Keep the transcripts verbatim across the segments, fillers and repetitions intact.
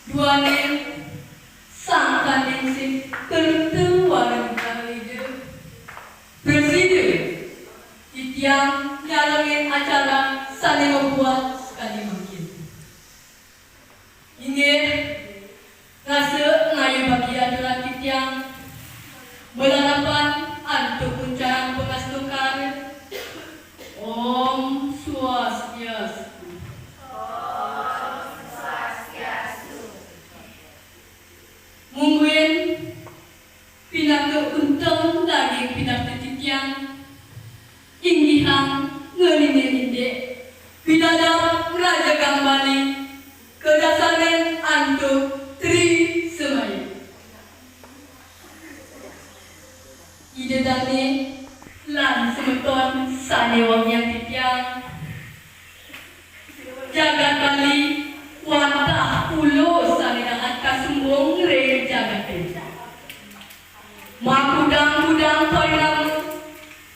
Duaning sangkaning sing terteu wareng Ida, prasida titiang nyarengin acara sane mabuat sakadi mangkin. Inggih, rasa ngayu bagi aturan titiang, malarapan antuk kuncarang pangastungkara. Om Swastiastu. Mungguing pinaka unteng daging pinaka titiang, inggihang ngelinge indik pidabdab ngrajegang Bali, kadasarin antuk Tri Semaya. Ida dane lan semeton sane wangiang titiang, jagat Bali wantah pulo sane dahat kasumbung ring jagate. Makudang-kudang parinama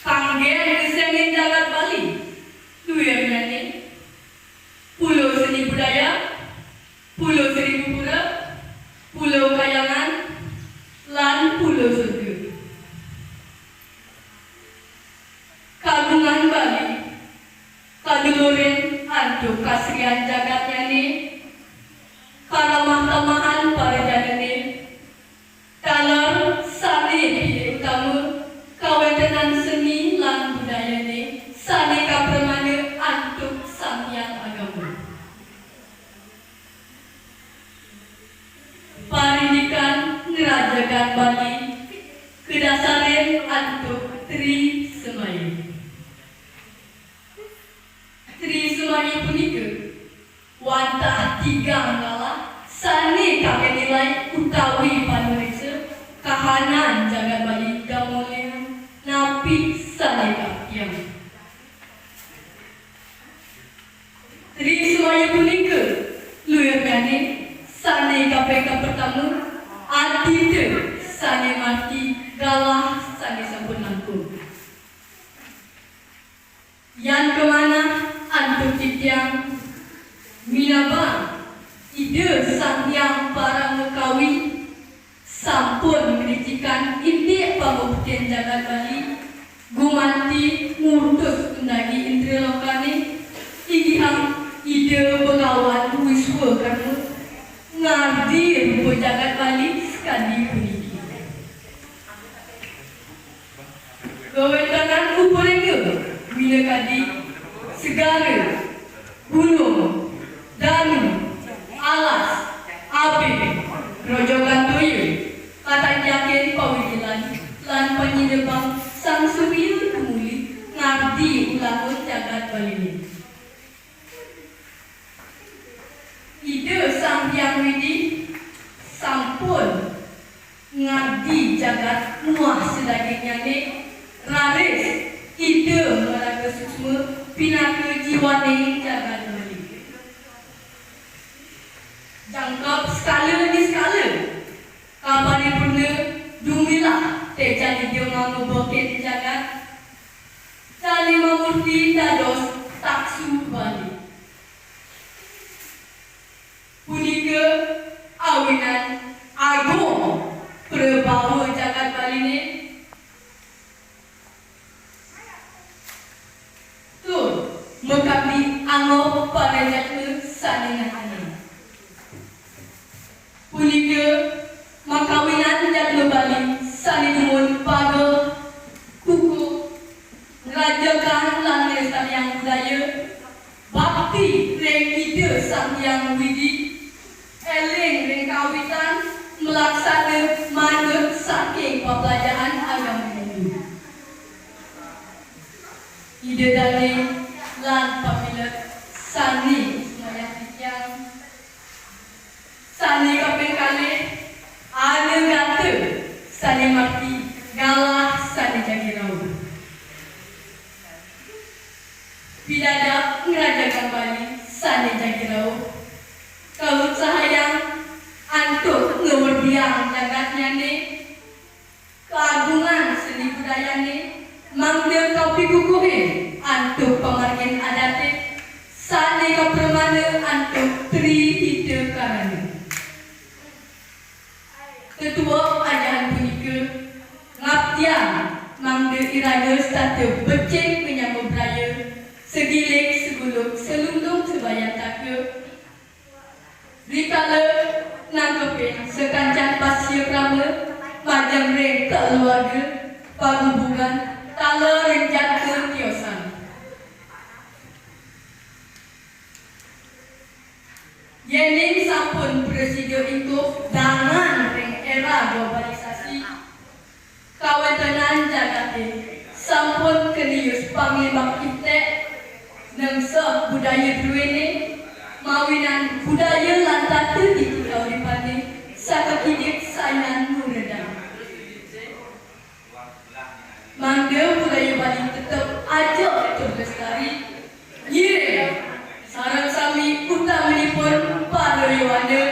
kanggen ngesengin jagat Bali. Luirnyane, Pulo Seni Budaya, Pulo Seribu Pura, Pulo Kayangan, lan Pulo Surga. Kagungan Bali kadulurin antuk kasrian jagatnyane, karamah-tamahan parajanane, taler sane pilih utama kawentenan seni lan budayane sane kapramana antuk Sang Hyang Agama. Parindikan ngrajegang Bali kadasarin antuk Tri Semaya. Tri Semaya punika wantah tigang galah sane kangge nilai utawi panureksa kahanan jagat Bali kamulian napi sane kapiang. Tri Semaya punika luirnyane sane kaping kapertama, adita sane marti galah sane sampun langkung. Yan kamanah antuk titiang, minabang Ida Sang Hyang Parama Kawi sampun ngricikan indik pamuputine jagat Bali, gumanti ngutus undagi indra lokane, inggihang Ida Bagawan Wiswakarma, ngardi rupa jagat Bali sakadi puniki. Kawentenan rupa rengga, minakadi segara, gunung, danu, alas, abing, grojogan toya, katangkiakin pawidilan, lan panyinebang Sang Surya tumuli ngardi ulama jagat Baline. Ida Sang Hyang Widhi sampun ngardi jagat muah sadagingnyane, raris Ida maraga suksma pinaka jiwane jagat Bali. Jangkep sekala niskala, kaparipurna dumilah tejan Ida mangubah ken jagat, jani mamurti dados taksu Bali. Punika awinan agung prabawa jagat Baline. Tur makadi angop para jadma sane ngahanin. Punika makawinan jadma Bali sane dumun pageh, kukuh, ngrajegang lan nglestariang budaya, bakti ring Ida Sang Hyang Widhi, eling ring kawitan, malaksana manut saking paplajahan agama Hindu. Ida dane lan pamilet sane sumayah titiang. Sane kaping kalih, anagata sane marti galah sane jagi rauh. Pidabdab ngrajegang Bali sane jagi rauh, kautsahayang antuk ngwerdiang jagatnyane, kaagungan seni budayane, mangda kapikukuhin antuk pamargin adate sane kapramana antuk Tri Hita Karana. Tetuek ajahan punika ngaptiang mangda iraga setata becik menyama braya, segilik seguluk selundung sebayantaka, rikala nangkepin sakancan pasya krama majeng ring kaluarga, pagubugan, taler ring jata tiosan. Yening sampun prasida ingkup dangan ring era globalisasi, kawentenan jagate sampun kenius panglimbak itek nengseh budaya druene, mawinan budaya lan tata titi kauripane sakekidik sayan nguredang. Mangda budaya Bali tetep ajeg tur lestari, ngiring sareng sami utaminipun para yowana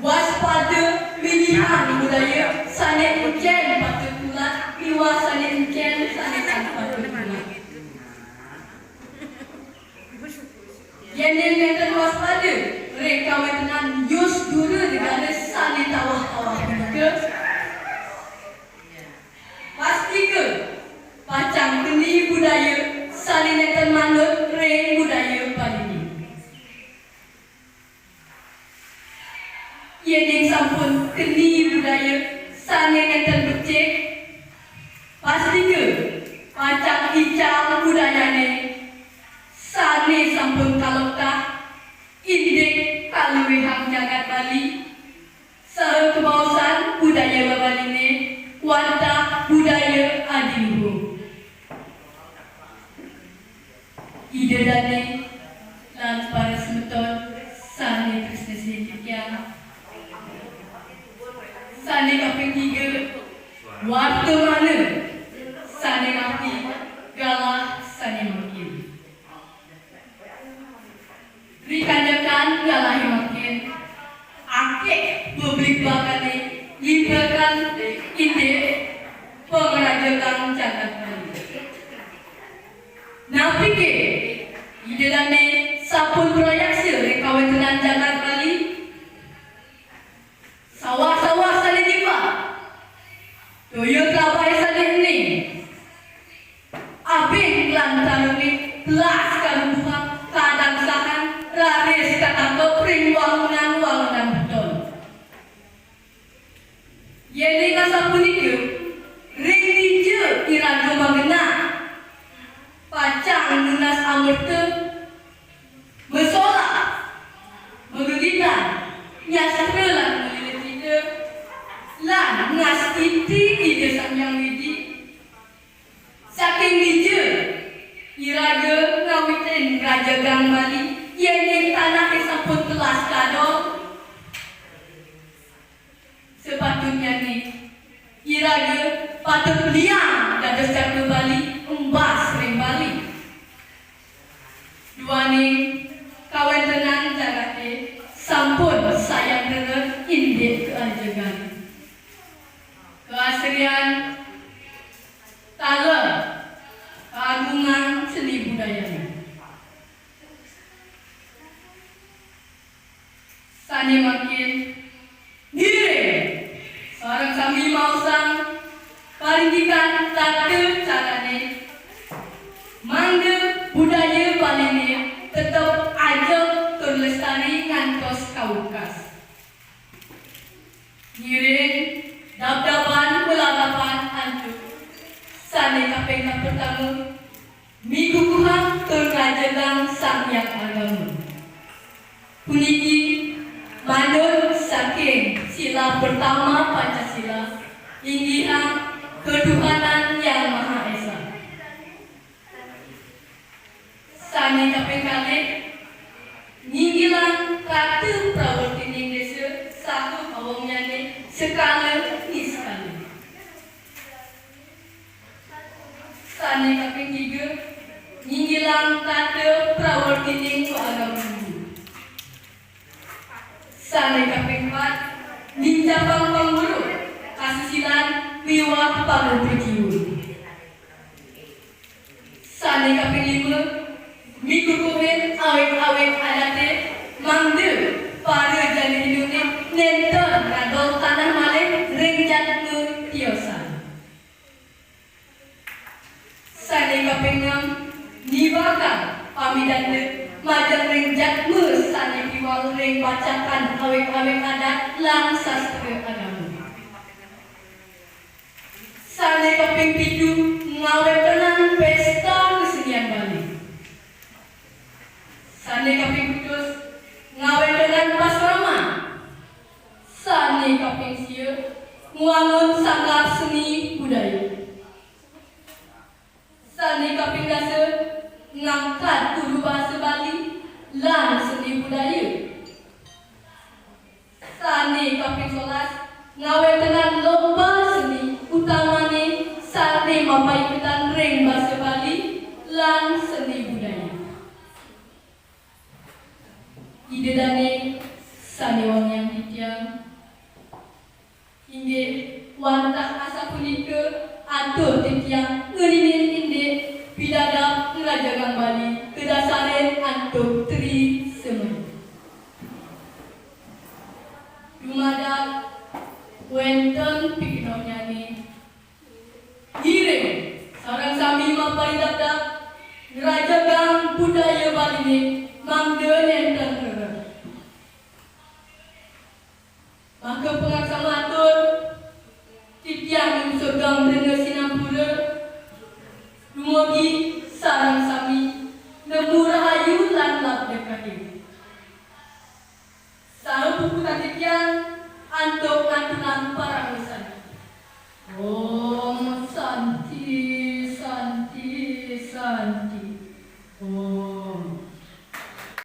waspada milihang budaya sane encen patut tulad miwah sane encen sane tan patut tulad. Yening nenten waspada ring kawentenan yus dura negara sane tawah-tawah punika, pastika pacang keni budaya sane nenten manut ring budaya Bali. Yening sampun keni budaya sane nenten becik, pastika pacang ical budayane sane sampun kaloktah indik kaluihang jagat Bali, saha kabaosan budaya Baline wantah budaya adiluhur. Ida dane lan para semeton sane tresna sihin titiang, sane kaping tiga, wartamana sane mangkin, galah sane mangkin. Rikanjekan galahe mangkin, akeh pabligbagan limbrakan indik pangrajegang jagat Bali. Napike Ida dane sampun prayaksa ring kawentenan jagat Bali? Sawah-sawah sane jiwar, toya telabahe sane ening, abing lan tarune telas karubuhang, kadangsahan raris katangkep ring wangunan-wangunan beton. Yening asapunika, ring dija iraga magenah, pacang nunas amerta, masolah, magegitan, nyastra lan malilecita, lan ngastiti Ida Sang Hyang Widi. Saking dija iraga ngawitin ngrajegang Bali, yening tanahe sampun telas kadol? Sapatutnyane iraga patut liang dados jaka Bali, embas ring Bali. Duaning kawentenan jagate sampun sayan rered indik kaajegan, kaastrian, taler, kaagungan seni budayane. Sane mangkin, ngiring sareng sami maosang parindikan tata carane, mangda budaya Baline tetep ajeg tur lestari ngantos kawekas. Ngiring dabdaban malarapan antuk sane kaping kapertama, mikukuhang tur ngrajegang Sang Hyang Agama. Puniki manut saking sila pertama Pancasila, inggihang Ketuhanan Yang Maha Esa. Sane kaping kalih, nginggilang tata prawertining desa saha awongnyane sekala niskala. Sane kaping tiga, nginggilang tata prawertining agama Hindu. Sane kaping pat, nincapang pangweruh, kasusilan miwah pangrupa jiwa. Sane kaping lima, mikukuhin awig-awig adate, mangda para jana Hindune nenten ngadol tanah awig-awig adat lan sastra agama. Sané kaping pitu, ngawéntenan pésta kesenian Bali. Sané kaping pitus, ngawéntenan pasraman. Sané kaping sia, ngwangun sanggar seni budaya. Sané kaping dasa, ngangkat guru basa Bali lan seni budaya. Sané kaping solas, ngawéntenan lomba seni, utamané sané mapaiketan ring basa Bali lan seni budaya. Ida dané sané wangiang titiang, inggih wantah asapunika atur titiang ngenénin indik pidabdab ngrajegang Bali kadasarin antuk Tri Semaya. Dumadak wénten pikenohnyané, ngiring sareng sami mapaidabdab ngrajegang budaya Baliné mangda nénten rered. Maka pangaksama atur, titiang Sugeng Brenda Sinampura, dumugi sareng sami nemu rahayu lan labda kadéwa. Saha puputang titiang antuk ngaturang paramasanti. Om